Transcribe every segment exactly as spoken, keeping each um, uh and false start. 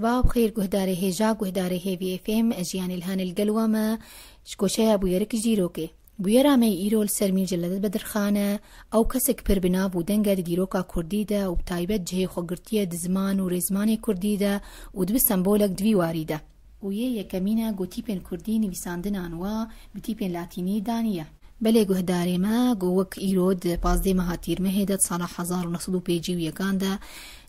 Siba bi xêr guhdarê hêja, guhdarê Hêvî F M, ez Jiyanê Lhanê li gel we me ji goşeya bûyerik ji dîrokê. Bûyera me yê îro li ser Mîr Celadet Bedirxan e, ew kesek pir bi nav û deng e di dîroka kurdî de û bi taybet cihê xwe girtiye di ziman û rêzimanê kurdî de û dibe sembolek di vî warî de. Û yê yekemîn e ku tîpên kurdî nivîsandinan wa bi tîpên latînî daniye. Belê guhdarê me, ku wek îro di pazdeh meha Tîrmehê de di sala hezar û neh sed û pêncî û yekan de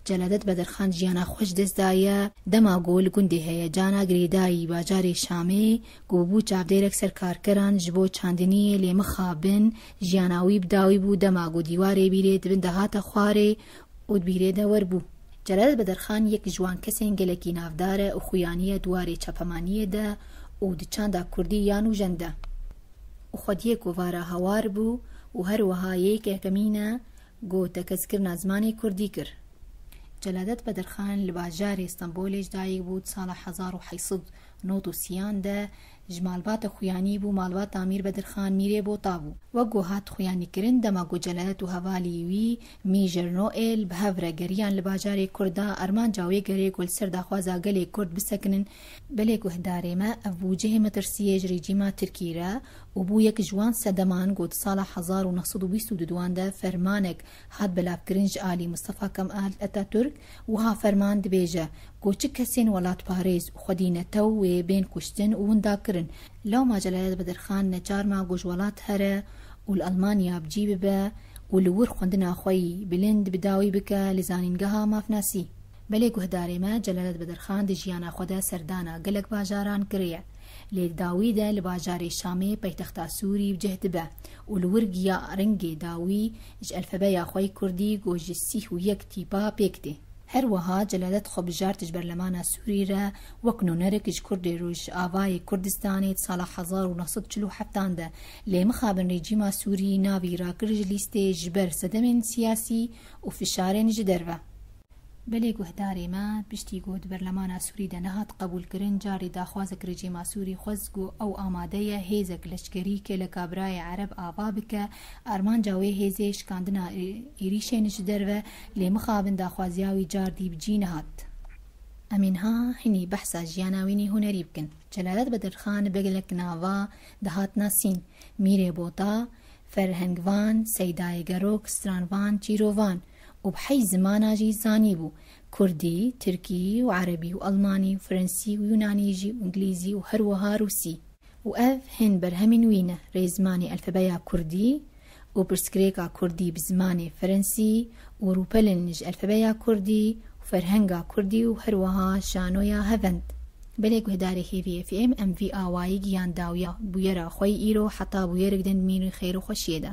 Celadet Bedirxan jiyana xwe ji dest daye, dema ku li gundê heyecana girêdayî bajarê Şamê, ku bû çavdêrek ser karkeran ji bo çandiniyê, lê mixabin jiyana wî bi dawî bû, dema ku dîwarê bîrê di bin de hate xwarê û di bîrê de werbû. Celadet Bedirxan yek ji wan kesên gelekî navdar e û xuyaniye di warê çapemaniyê de û di çanda kurdî ya nûjen de. Û xwediyê kovara hawar bû û her wiha yê yekemîn e ku tekezkirina zimanê kurdî kir. Celadet Bedirxan li bajarê Stenbolê ji dayik bû di sala hezar û heyt sed û nod û sî de, ji malbata xuyanî bû, malbata Mîr Bedirxan Mîrê Bota bû. Wek ku hat xuyanîkirin, dema ku Celadet û hevalî wî Mîr Jernol bi hev re geriyan li bajarê Kurd de, armanca wê gerê ku li ser daxwaza gelê Kurd bisekinin. Belê guhdarê me, ev bû cihê metirsiyê ji rejîma Tirkî re û bû yek ji wan sedeman ku di sala hezar û neh sed û bîst û du de fermanek hat belavkirin ji alî Mustafa Kemal Atatürk. Wiha ferman dibêje ku çi kesên welatparêz û xwedî netew wê bên kuştin û winda kirin. Lewma Celadet Bedirxan neçar ma ku ji welat here û li Elmanya bi cî bibe û li wir xwendina xwe yî bilind bi dawî bike li zanîngeha mafnasî. Belê guhdarê me, Celadet Bedirxan di jiyana xwe de serdana gelek bajaran kiriye. Lê di dawî de li bajarê Şamê paytexta Sûrî bi cih dibe û li wir giya rengê dawî ji elfebeya xwe yê kurdî ku ji sîh û yek tîpa pêk tê. Her wiha Celadet xwe bijart ji berlemana Sûrî re wek nûnerek ji Kurdê Rojavayê Kurdistanê di sala hezar û neh sed û çil û heft de, lê mixabin rejîma Sûrî navî rakir ji lîstê ji ber sedemên siyasî û fişarên ji derve. Belê guhdarê me, piştî ku di berlemana Sûrî de nehat qebûlkirin, carî daxwazek rejîma Sûrî xwest ku ew amade ye hêzek leşkerî kêleka birayê Ereb ava bike, armanca wê hêzê şikandina ê-, êrîşên ji derve, lê mixabin daxwaziya wî car dî bi cî nehat. Em ê niha hinî behsa jiyana wî nî hunerî bikin. Celadet Bedirxan bi gelek nava dihat nasîn. Mîrê Bota, Ferhengvan, Seydayê Gerok, Stranvan, Çîrovan û bi heyş zimana jî zanî bû, kurdî, tirkî û erebî û elmanî û frensî û yunanî jî û îngilîzî û her wiha rûsî. Û ev hin berhemên wî ne, rêzimanê elfebeya kurdî û pirsgirêka kurdî bi zimanê frensî û rûpelên ji elfebeya kurdî û ferhenga kurdî û her wiha şanoya hevend. Belê guhdarê Hêvî F M, em vî awayî giyan dawiya bûyera xwe yî îro heta bûyerek din mîrî xêr û xweşiyê de.